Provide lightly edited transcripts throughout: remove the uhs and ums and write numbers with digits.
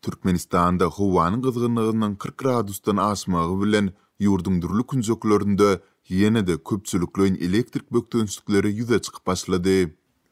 Türkmenistanda howanyň gyzgynlygynyň 40 gradusdan aşmagy bilen ýurduň dürli künjeklerinde ýene-de köpçülikleýin elektrik bökdençlikleri ýüze çykyp başlady.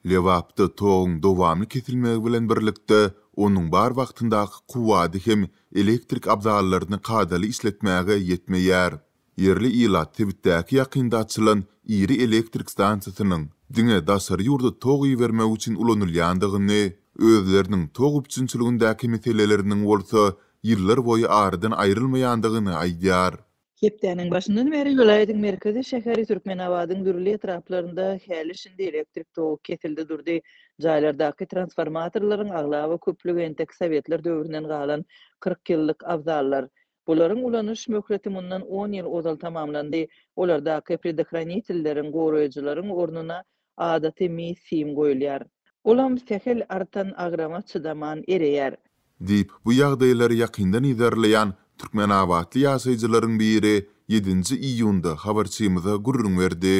Lebapda toguň dowamly kesilmegi bilen birlikde, onuň bar wagtyndaky kuwwady hem elektrik abzallaryny kadaly işletmäge ýetmeýär. Ýerli ilat sebitdäki ýakynda açylan iri elektrik stansiýasynyň diňe daşary ýurda tok ibermek üçin ulanylýandygyny, özleriniň tok üpjünçiligindäki meseleleriniň bolsa ýyllar boýy aradan aýrylmaýandygyny aýdýar. Hepdäniň başyndan bäri welaýatyň merkezi şäheri Türkmenabadyň dürli etraplarynda häli-şindi elektrik togy kesildi durdy. Jaýlardaky transformatorlaryň aglaba köplügi entek sowetler döwründen galan 40 ýyllyk abzallar. Bularyň ulanyş möhleti mundan on ýyl ozal tamamlandy. Olardaky predohranitelleriň, goraýjylaryň ornuna adaty mis sim goýulýar. Olam sähel artan agrama çydaman ereýär. Diýip, bu ýagdaýlary ýakyndan yzarlaýan türkmenabatly ýaşaýjylaryň biri ýedinji iýunda habarçymyza gürrüň berdi.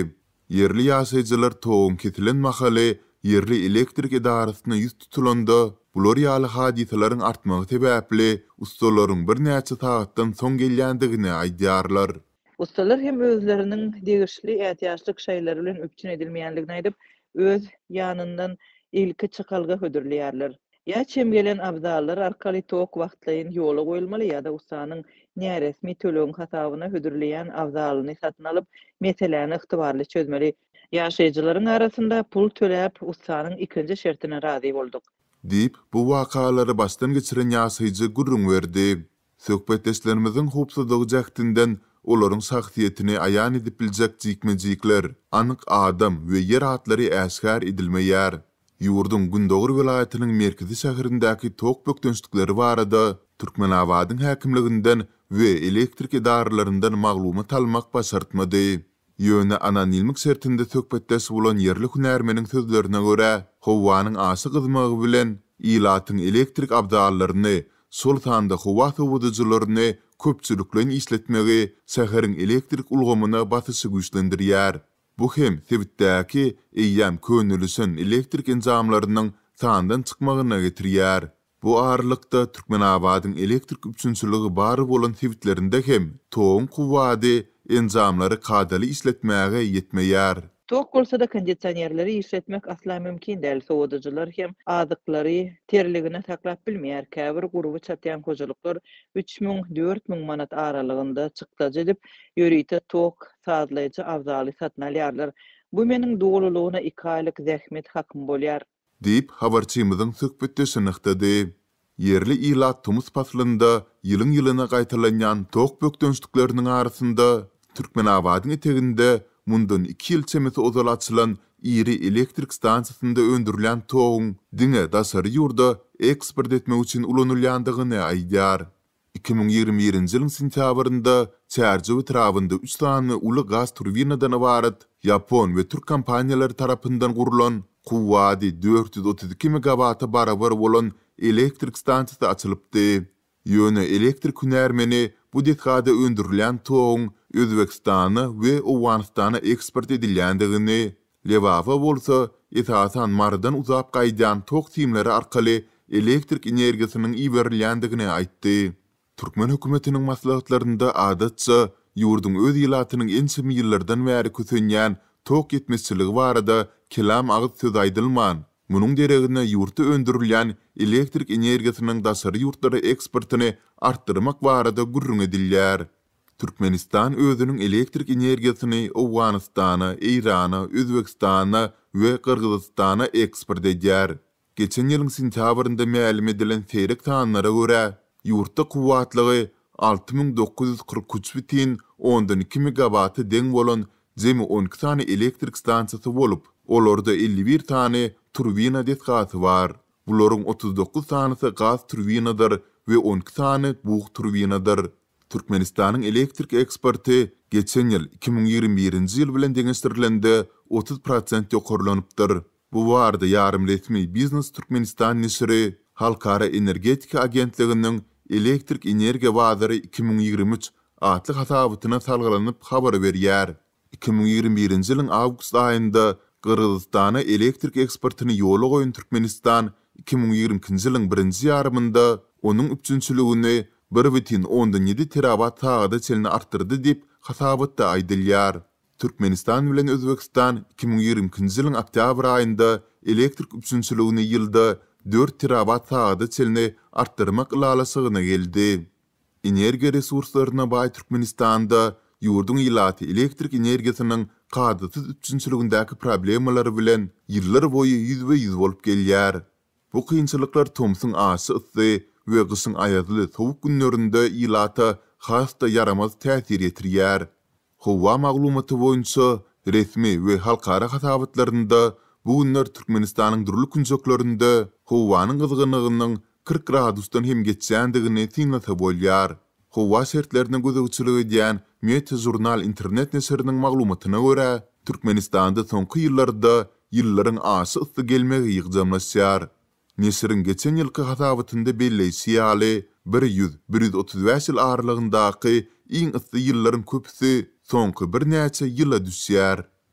Ýerli ýaşaýjylar toguň kesilen mahaly ýerli elektrik edarasyna ýüz tutulanda, bular ýaly hadysalaryň artmagy sebäpli ussalaryň birnäçe sagatdan soň gelýändigini aýdýarlar. Ussalar hem özleriniň degişli ätiýaçlyk şaýlary bilen üpjün edilmeýändigini aýdyp, öz ýanyndan ilki çykalga hödürleýärler. Ýa çem gelen abzallar arkaly tok wagtlaýyn ýola goýulmaly ýa-da ussanyň näresmi tölegiň hasabyna hödürleýän abzalyny satyn alyp, meseläni ygtybarly çözmeli. Ýaşaýjylaryň arasynda pul töläp, ussanyň ikinji şertine razy bolduk. Diýip, bu wakalary başdan geçiren ýaşaýjy gürrüň berdi. Söhbetdeşlerimiziň howpsuzlygy jähtinden olaryň şahsyýetini aýan edip biljek jikme-jikler, anyk adam we ýer atlary äşgär edilmeýär. Ýurduň gündogar welaýatynyň merkezi şäherindäki tok bökdençlikleri barada Türkmenabadyň häkimliginden we elektrik edaralaryndan maglumat almak başartmady. Ýöne anonimlik şertinde söhbetdeş bolan ýerli hünärmeniň sözlerine görä, howanyň aşa gyzmagy bilen, ilatyň elektrik abzallaryny, şol sanda howa sowadyjylaryny köpçülikleýin işletmegi şäheriň elektrik ulgamyna basyşy güýçlendirýär. Bu hem sebitdäki eýýäm könelişen elektrik enjamlarynyň sandan çykmagyna getirýär. Bu aralykda, Türkmenabadyň elektrik üpjünçiligi bar bolan sebitlerinde hem toguň kuwwady enjamlary kadaly işletmäge ýetmeýär. Tok bolsa-da kondisionerleri işletmek asla mümkin däl, sowadyjylar hem azyklary terligine saklap bilmeýär, käbir gurby çatýan hojalyklar 3000, 4000 manat aralygynda çykdajy edip, ýörite tok sazlaýjy abzaly satyn alýarlar. Bu meniň dolulygyna iki aýlyk zähmet hakym bolýar. Diýip, habarçymyzyň söhbetdeşi nygtady. Ýerli ilat tomus paslynda ýylyň-ýylyna gaýtalanýan tok bökdençlikleriniň arasynda, Türkmenabadyň eteginde mundan iki ýyl çemesi ozal açylan iri elektrik stansiýasynda öndürilýän toguň diňe daşary ýurda eksport etmek üçin ulanylýandygyny aýdýar. 2021-nji ýylyň sentýabrynda Çärjew etrabynda üç sany uly gaz turbinadan ybarat ýapon we türk kompaniýalary tarapyndan gurlan, kuwwady 432 megawata barabar bolan elektrik stansiýasy açylypdy. Ýöne elektrik hünärmeni bu desgada öndürilýän toguň Özbegistana we Owganystana eksport edilýändigini, Lebaba bolsa, esasan Marydan uzap gaýdýan tok simleri arkaly elektrik energiýasynyň iberilýändigini aýtdy. Türkmen hökümetiniň maslahatlarynda adatça ýurduň öz ilatynyň ençeme ýyllardan bäri kösenýän tok ýetmezçiligi barada kelam agyz söz aýdylman, munuň deregine ýurtda öndürilýän elektrik energiýasynyň daşary ýurtlara eksportyny artdyrmak barada gürrüň edilýär. Türkmenistan özüniň elektrik energiýasyny Owganystana, Eýrana, Özbegistana we Gyrgyzystana eksport edýär. Geçen ýylyň sentýabrynda mälim edilen seýrek sanlara görä, ýurtda kuwwatlygy 6943 bütin ondan iki megawata deň bolan jemi 12 sany elektrik stansiýasy bolup, olarda 51 sany turbina desgasy bar. Bularyň 39 sanysy gaz turbinadyr we 12 sany bug turbinadyr. Türkmenistanyň elektrik eksporty geçen ýyl, 2021-nji ýyl bilen deňeşdirilende, 30 prosent ýokarlanypdyr. Bu barada ýarym resmi Biznes Türkmenistan neşiri Halkara energetika agentliginiň Elektrik energiýa bazary 2023 atly hasabatyna salgylanyp habar berýär. 2021-nji ýylyň awgust aýynda Gyrgyzystana elektrik eksportyny ýola goýan Türkmenistan 2022-nji ýylyň birinji ýarymynda. onuň üpjünçiligini 1,7 terawatt sagada çenli artdyrdy diýip, hasabatda aýdylýar. Türkmenistan bilen Özbegistan 2022-nji ýylyň oktýabr aýynda elektrik üpjünçiligini ýylda dört terawatt sagada çenli artdyrmak ylalaşygyna geldi. Energiýa resurslaryna baý Türkmenistanda ýurduň ilaty elektrik energiýasynyň kadasyz üpjünçiligindäki problemalar bilen ýyllar boýy ýüzbe-ýüz bolup gelýär. Bu kynçylyklar tomsuň aşa yssy we gyşyň aýazly sowuk günlerinde ilata has-da ýaramaz täsir ýetirýär. Howa maglumaty boýunça resmi we halkara hasabatlarynda bu günler Türkmenistanyň dürli künjeklerinde howanyň gyzgynlygynyň 40 gradusdan hem geçýändigini synlasa bolýar. Howa şertlerine gözegçilik edýän Meteožurnal internet neşiriniň maglumatyna görä, Türkmenistanda soňky ýyllarda ýyllaryň aşa yssy gelmegi ýygjamlaşýar. Neşiriň geçen ýylky hasabatynda belleýşi ýaly, 100, 135 ýyl aralygyndaky iň yssy ýyllaryň köpüsi soňky birnäçe ýyla düşýär.